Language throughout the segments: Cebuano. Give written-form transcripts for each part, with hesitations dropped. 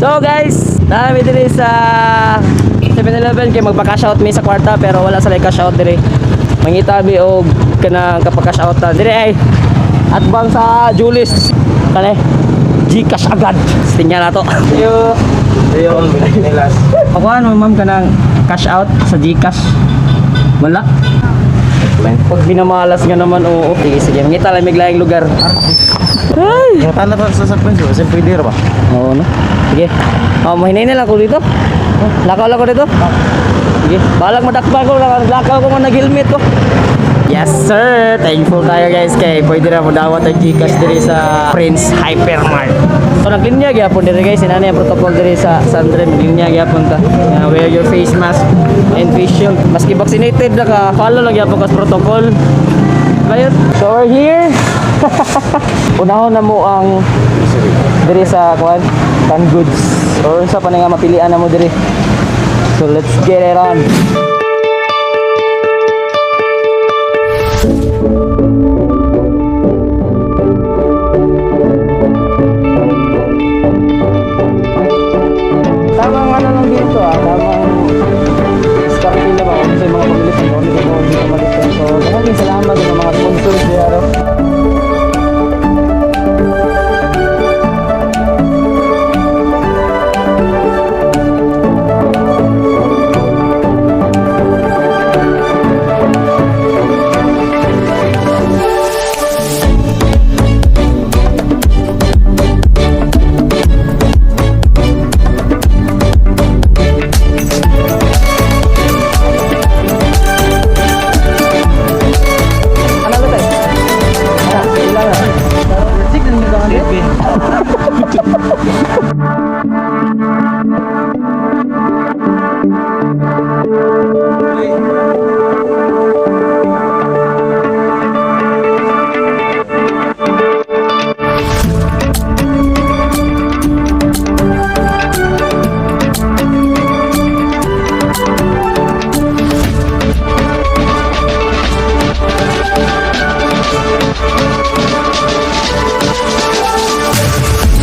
So guys, naa mi diri sa 7-Eleven kay magpa-cash out mi sa kwarta pero wala sa cash out diri. Mangita mi og kanang kapag-cash out ta. Diri ay atbang sa Julis. Kani GCash agad. Tingnan na to. Yo. Ayun, nilas. Pakuha mo, ma'am, kanang cash out sa GCash. Wala. Pag binamalas nga naman, oo. Sige, sige. Mangita lang may laing lugar. Ay! Yung tanah pa sa Prince, kasi pwede ra ba? Oo, no? Sige. Oh, mahinay na lang ko dito. Lakaw lang ko dito. Sige. Balag madakpan ko. Lakaw ko nga nag-helmet ko. Yes, sir. Thankful tayo, guys, kay pwede na mo dawat ang GCash diri sa Prince Hypermart. So, naglinya gyapon diri, guys. Inani ang protocol diri sa Sandren. Naglinya gyapon ta. Nga, wear your face mask and face shield. Maski vaccinated na ka, follow lang gyapon kas protocol. Bayot. So, we're here. Unahon na mo ang diri sa kuan canned goods or sa pa nga mapilian na mo diri. So let's get it on. Tamang ano lang dito ah, tamang diskarte na ba kung sa mga pamilit ng mga dito dito. So, maraming salamat sa mga sponsors diya. Ano ba tayo? Ah, ilan na?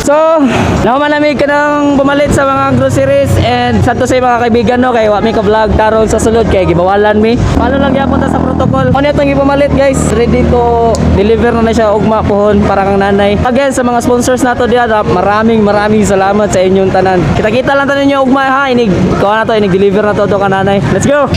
So, naman namin ka nang bumalit sa mga groceries and sa to say mga kaibigan no kay wa mi ka vlog karon sa sulod kay gibawalan mi. Follow lang gyapon ta sa protocol. Ano itong gipumalit, guys? Ready to deliver na na siya ugma pohon para kang nanay. Again sa mga sponsors nato diha, maraming maraming salamat sa inyong tanan. Kita-kita lang tanan ninyo ugma ha. Inig kuha na to, inig deliver na to to kananay. Let's go.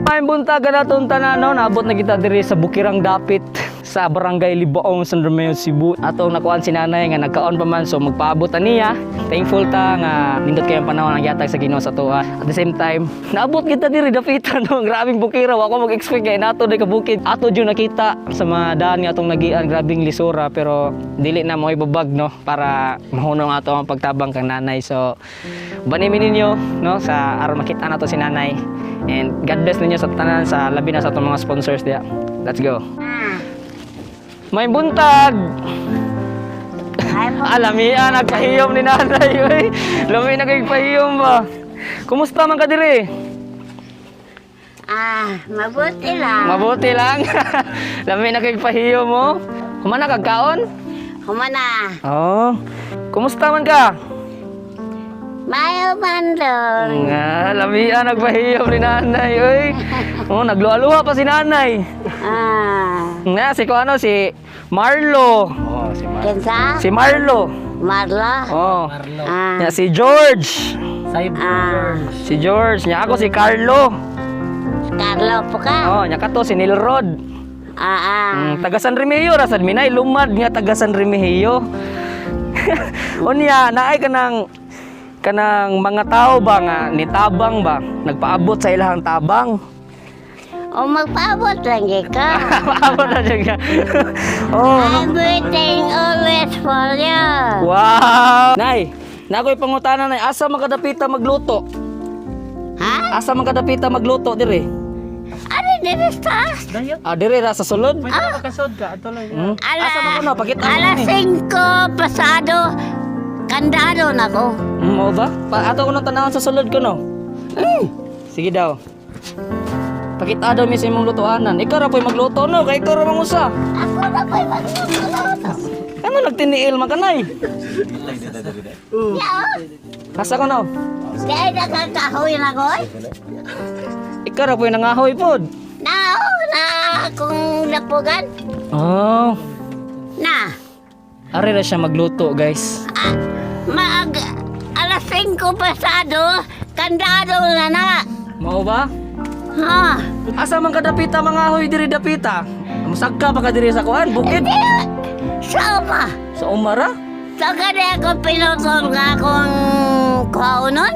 May buntag na itong tanan, no? Naabot na kita diri sa Bukirang Dapit sa Barangay Libaong, San Romeo, Cebu. Atong nakuan si nanay nga nagkaon pa man, so magpaabot ta niya. Thankful ta nga nindot kayong panahon ang gihatag sa Ginoo sa tuwa. At the same time, naabot kita diri dapitan, no? Grabing bukira, wa ko mag-expect kay nato day ka bukid. Ato jud nakita sa mga daan nga atong nagian, grabing lisura pero dili na mo ibabag, no, para mahunong ato ang pagtabang kang nanay. So banimin ninyo, no, sa aron makita nato si nanay. And God bless ninyo sa tanan, sa labi na sa atong mga sponsors diya. Let's go. May buntag. Alamian nagpahiyom ni nanay oy. Lami na kay pahiyom ba. Kumusta man ka diri? Ah, mabuti lang. Mabuti lang. Lami na kay pahiyom mo. Humana kag kaon? Humana. Oo. Kumusta man ka? Mayo bandong. Nga, lamian nagpahiyom ni nanay, oy. Oh, nagluha-luha pa si nanay. Ah. Nga, si ko ano, si Marlo. Oo, si Mar. Kinsa? Si Marlo. Marla? Oh. Ah. Nya si George. Ah. Si George, nya ako si Carlo. Carlo po ka? Oh, nya kato si Nilrod. Ah, ah. Taga San Remigio ra sad minay lumad nga taga San Remigio. Unya naay kanang kanang mga tao ba nga nitabang ba nagpaabot sa ilahang tabang. O magpaabot lang gyud ka. Paabot na siya. Oh. I'm waiting always for you. Wow. Nay, nakoy pangutana nay, asa man kadapita magluto? Ha? Asa man kadapita magluto dire? Ano dito sa? Ah, dire ra sa sulod. Pwede makasod ka, ato lang. Ala, Asa man kuno pakita mo alas ni. 5 pasado, kandado na ko. Mo ba? Pa ato ko nang tanawon sa sulod ko no. Sige daw. Pakita daw mi sa imong lutuanan. Ikaw ra po'y magluto no, kay ikaw ra mangusa. Ako na po'y magluto. Ano nagtiniil man kanay? Yeah, Asa ko no? kaya nakakahoy na ko. Eh. Ikaw ra po'y nangahoy pod. Na, na akong napugan. Oh, Na, are ra siya magluto, guys. ah, mag alas 5 pasado, kandado na na. Mao ba? Ha? Asa man kadapita mga ahoy diri dapita? Musagka pa ka diri sa kuan, bukid. Sama. Sa umara? So, kaya ako pinutol nga akong kaunon?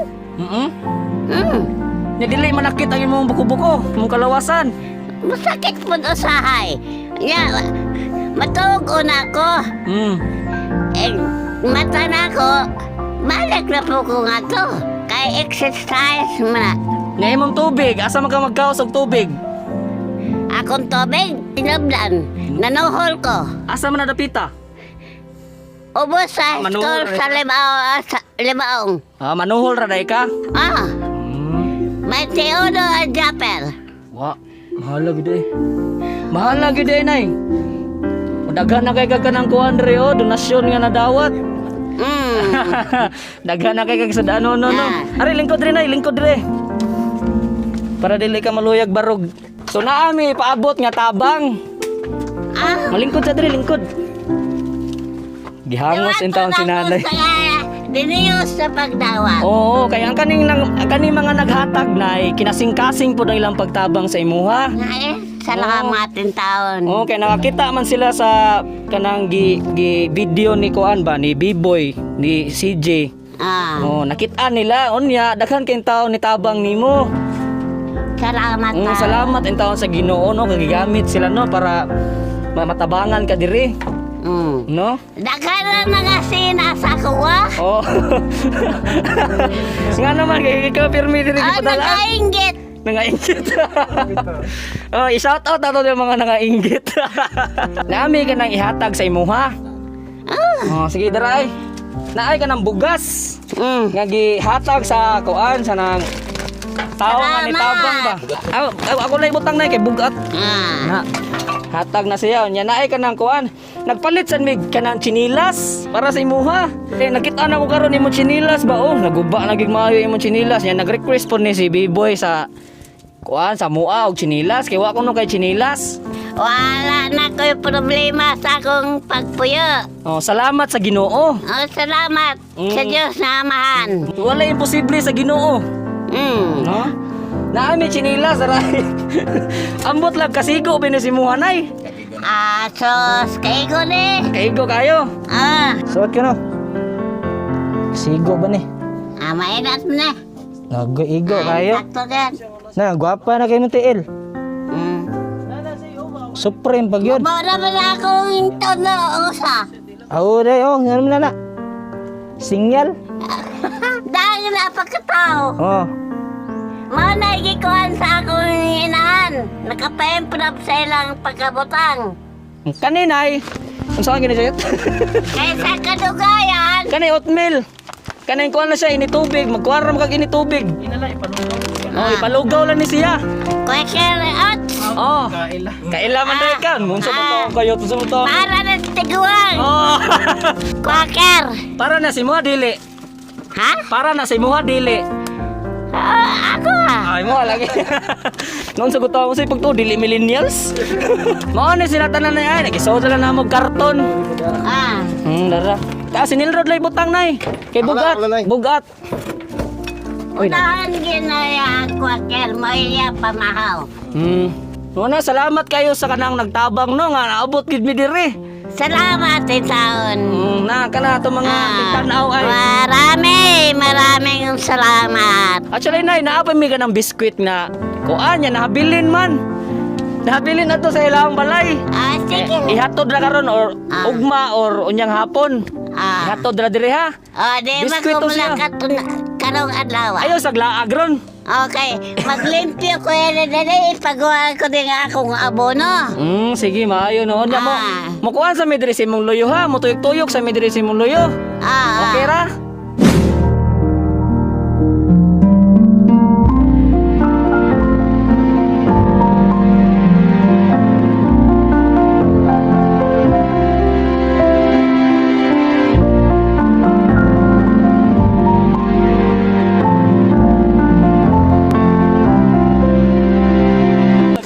Nya dili manakit ang imong buko-buko, imong kalawasan. Masakit po usahay. Nya, matuog na ako. Eh, mata na ako. Balik na po ko nga to. Kay exercise man na. Nya imong tubig, asa man ka magkaos og tubig? Akong tubig, tinablan. Nanuhol ko. Asa man na dapita? Ubos sa Manuhol store rin. sa libaong. Sa libaong. Ah, manuhol ra day ka? Ah, may Teodo at Japper. Wa, mahala gid eh. Mahala gid eh, nay. Daghan na kay kag kanang kuan diri oh, donasyon nga nadawat. Daghan na kay kag sa ano no no. Ah. Ari lingkod diri nay, lingkod diri. Para dili ka maluyag barog. So naami paabot nga tabang. Ah, Malingkod sa diri, lingkod. Gihangos in taon si nanay. Diniyos sa pagdawat. Oo, kaya ang kaning nang ang kaning mga naghatag nay kinasing-kasing pud ang ilang pagtabang sa imuha. Nga eh, salamat in taon. Oo, kaya nakakita man sila sa kanang gi, gi video ni Kuan ba ni B-Boy, ni CJ. Ah, Oh, nakita nila unya daghan kay taon ni tabang nimo. Salamat. Mm, salamat in taon sa Ginoo no kay gigamit sila no para matabangan ka diri, no? Daghan na mga sina sa kuwa. Oh. Nga naman kay ikaw pirmi diri Ah, gipadalaan. nakainggit. Nangainggit. Oh, i-shout out nato yung mga nangainggit. Nami ka nang ihatag sa imuha. Oh, sige daray. Naay ka ng bugas nga gihatag sa kuan sa nang tao nga ni tabang ba. Ako, ako lang ibutang na kay bugat. Ah. Na. Hatag na siya nya naay ka ng kuan. Nagpalit sad mig kanang tsinilas para sa imuha. Eh nakita na ko karon imong tsinilas ba oh, naguba na gid maayo imong tsinilas. Nya nag-request po ni si B-boy sa kuan sa mua og tsinilas kay wa ko no kay tsinilas. Wala na ko'y problema sa akong pagpuyo. Oh, salamat sa Ginoo. Oh, salamat sa Diyos na amahan. Wala imposible sa Ginoo. No? Naami tsinilas aray. Ambot lang kasigo bini si imuha nay. Ah, sos, kaigo ni. Kaigo kayo. Ah, Suot ka no. Sigo ba ni? ah mainat mo na. Nag-igo kayo. Sakto gan. Na, gwapa na kayo ng tiil. Supreme pag yun. Mura ba na akong tono usa? Oo, day, oh, ganun na na. Signal. Dahil napakatao. Oh. Mao na gikuhan sa akong inahan. Nakapa-improve sa ilang pagkabutang. Kaninay. Ang saan gini siya? Kaysa kadugayan, Kanay oatmeal. Kanay kuan na siya ini tubig, magkuan ra man kag ini tubig. Oh, ipalugaw lang ni siya. Quaker Oats, Oh. Kaila. Kaila man dai kan. Unsa mo to kayo unsa mo to? para na tiguang. Oh. Quaker. Para na si mo dili. Ha? Para na sa imuha dili. Ah, ako ah. Ay mo lagi. Noon sa gusto ko sa pagtuo dili millennials. Mao ni sila tanan na ay nagisoda lang namo karton. Ah. Dara. Ta si Nilrod lay butang nay. Kay Ako na, bugat, ako na, nay. bugat. Uy, na. Unahan ginaya ako ker mo iya pamahaw. Muna, salamat kayo sa kanang nagtabang no nga naabot gid mi diri. Salamat taon. Na kana to mga tigtan-aw ay. Marami, maraming salamat. Actually nay, naa pa mi kanang biskwit na kuan niya nahabilin man. Nahabilin na to sa ilang balay. Ah, sige. Eh, ihatod ra karon or ugma or unyang hapon. Ihatod ra diri ha. Oh, di ba Biskwit to siya. kumulakat karong adlaw? Ayaw sa glaag ron. Okay, maglimpyo ko yan dali, ipagawa ko din akong abono. Sige maayo no. Unya mo. Ah. Mukuan sa mi diri sa imong luyo ha. Mutuyok-tuyok sa mi diri sa imong luyo. Ah, Okay ra?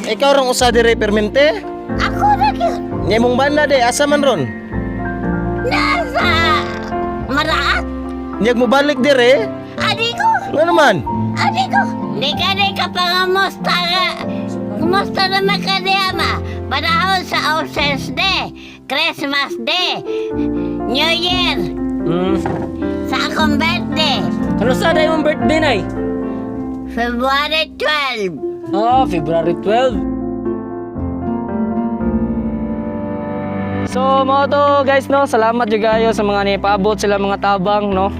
Ikaw rong usa dire permente. Ako na yun. Nya imong bana de asa man ron? Nasa maraat. Nyag mo balik dire. Adi ko, Nga naman? adi ko. Di ka di ka pangamusta ka. Kumusta naman ka niya, ma? Panahon sa All Saints Day, Christmas Day, New Year, sa akong birthday, Ano sa day imong birthday nay? February 12. Oh, February 12. So, mo to guys no, salamat jud kayo sa mga nipaabot sila mga tabang no.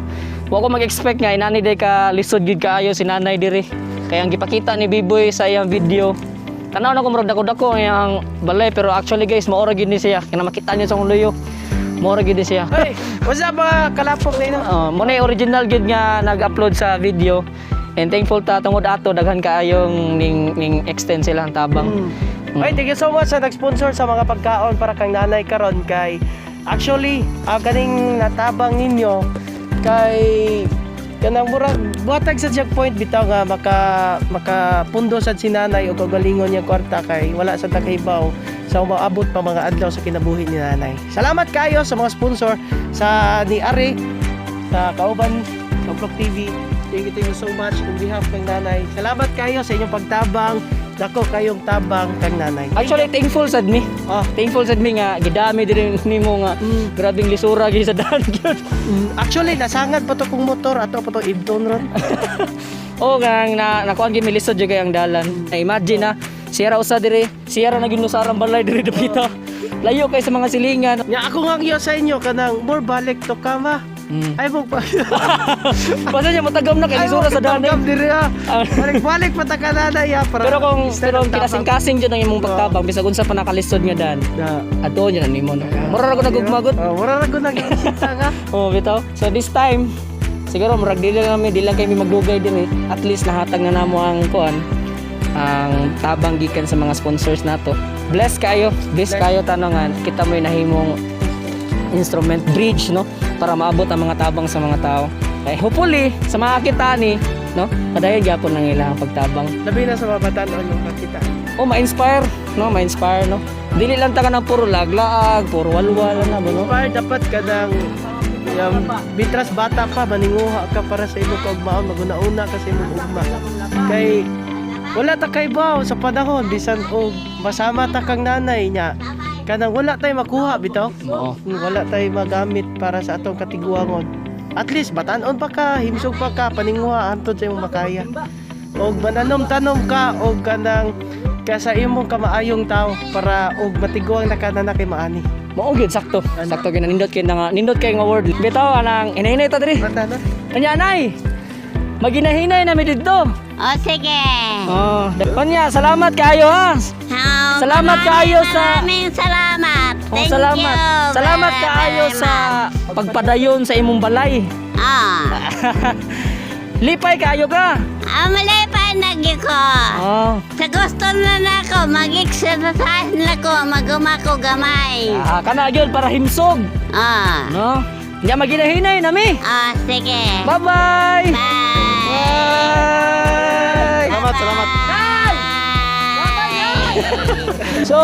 Wa ko mag-expect nga inani day ka lisod gid kaayo si nanay diri. Kaya ang gipakita ni Biboy sa iyang video. Tanaw na ko murag dako-dako ang iyang balay pero actually guys maora gid ni siya. Kaya makita niyo sa akong luyo. Maora gid ni siya. Hey, what's up mga kalapok na ino? Mo na yung original gid nga nag-upload sa video. And thankful ta tungod ato daghan kaayong ning ning extend sila ang tabang. Ay, thank you so much sa nag-sponsor sa mga pagkaon para kang nanay karon kay actually ang kaning natabang ninyo kay kanang murag buhatag sa checkpoint bitaw nga makapundo sad si nanay og kaugalingon niya kwarta kay wala sa takahibaw sa umaabot pa mga adlaw sa kinabuhi ni nanay. Salamat kayo sa mga sponsor sa ni Ari sa Kauban sa Vlog TV. Thank you so much on behalf ng nanay. Salamat kayo sa inyong pagtabang. Dako kayong tabang kang nanay. Actually thankful sad mi. Ah. Thankful sad mi nga gidami diri nimo nga grabing lisura gyud sa daan gyud. Actually, nasangad pa to kong motor ato pa to ibton ron. Oh, nga na nakuan gyud mi lisod jud kay ang dalan. Na imagine na siyara usa diri, siyara na gyud nusarang balay diri dapita. Layo kay sa mga silingan. Nya ako nga ang sa inyo kanang more balik to kama. Ay mo pa. Basta niya matagam na kay lisura sa daan. Tagam diri ah. Ah. Balik-balik pa ta ka nanay ah, para Pero kung instead pero of tabang. kinasing-kasing jud ang imong pagtabang bisag unsa pa nakalisod nga daan. Na. Ato niya na nimo no. Mura ra ko nagugmagot. Oh, mura ra ko nag-isita nga. Oh, bitaw. So this time, siguro murag dili lang kami, di lang kami maglugay diri. At least nahatag na namo ang kuan ang tabang gikan sa mga sponsors nato. Bless kayo, bless kayo tanongan. Kita mo'y nahimong instrument bridge no para maabot ang mga tabang sa mga tao. Eh, hopefully sa mga kita ni no, padayon gyapon ang ilang pagtabang. Labi na sa mga batan-on yung makita. Oh, ma-inspire, no, ma-inspire no. Dili lang ta ka ng puro laglaag, puro walwal na ba no. Inspire dapat ka ng yung bitras bata pa maninguha ka para sa imong kaugmaon maguna-una ka sa imong ugma kay wala ta kay baw sa panahon bisan og masama ta kang nanay niya kanang wala tay makuha bitaw. Oo. Wala tay magamit para sa atong katiguangon. At least batan-on pa ka, himsog pa ka, paninguha hantod sa imong makaya. Og mananom-tanom ka og kanang kaya sa imong kamaayong tao para og matiguang na ka na kay maani. Mao gyud sakto. Sakto gyud nindot kay nga nindot kay nga word. Bitaw anang hinahinay ta diri. Bata na. Kanya anay. Maginahinay na mi didto. O sige. Oh, kanya salamat kaayo ha. Oh, Salamat maraming, kaayo sa- Maraming salamat. Oh, Thank salamat. you. Salamat very, kaayo very sa much. pagpadayon sa imong balay. Ah. Lipay kaayo ka. Ah, mali pa nagi ko. Oh. Sa gusto na na ako, mag-exercise na ko, maguma ko gamay. Ah, kana gyud para himsog, Ah. no? Nya maginahinay nami. Oh, sige. Bye-bye. Bye. Bye! Salamat, salamat. So,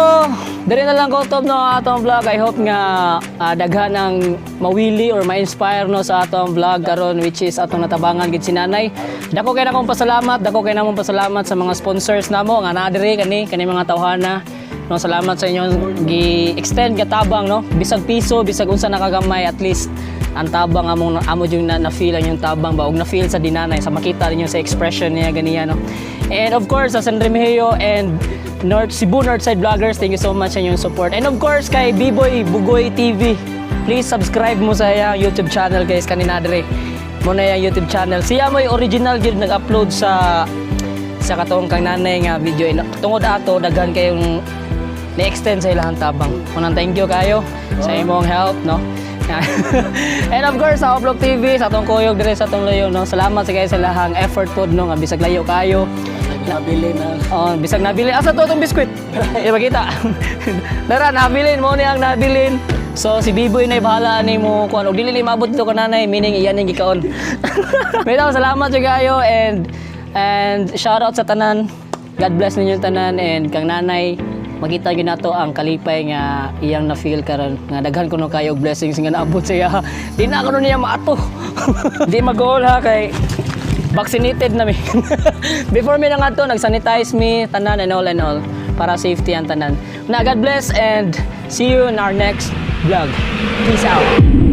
diri na lang ko top no ang atong vlog. I hope nga daghan ang mawili or ma-inspire no sa atong vlog karon, which is atong natabangan gid si nanay. Dako kay nakong pasalamat, dako kay namong pasalamat sa mga sponsors namo nga naa diri kani mga tawhana. No, salamat sa inyong gi-extend nga tabang no. Bisag piso, bisag unsa nakagamay, at least ang tabang among amo yung na feel ang yung tabang ba og na feel sa dinanay sa makita ninyo sa expression niya ganiya no. And of course sa San Remigio and North Cebu Northside Vloggers, thank you so much sa inyong support. And of course kay Biboy Bugoy TV. Please subscribe mo sa iyang YouTube channel, guys, kanina dire. Mo na iyang YouTube channel. Siya mo'y original gyud nag-upload sa katong kang nanay nga video. Tungod ato daghan kayong ni-extend sa ilahang tabang. Unang thank you kayo sa imong help, no? And of course, sa Upload TV, sa atong kuyog dire sa atong layo, no? Salamat sa kayo sa lahang effort pod, no? Nga bisag layo kayo. Nabili na. Oh, bisag nabili. Asa to itong biskwit? Ipakita. Dara, nabilin mo niyang nabilin. So si Biboy na bahala ni mo kuan og dili ni maabot dito kananay, meaning iyan ning gikaon. Bitaw, salamat jud kayo and shout out sa tanan. God bless ninyo tanan and kang nanay, makita gyud nato ang kalipay nga iyang na feel karon nga daghan kuno kayo og blessings nga naabot sa iya. Di na kuno niya maato. Di mag-goal ha kay vaccinated na mi. Before mi na to, nag-sanitize mi, tanan and all, para safety ang tanan. Na God bless and see you in our next vlog. Peace out.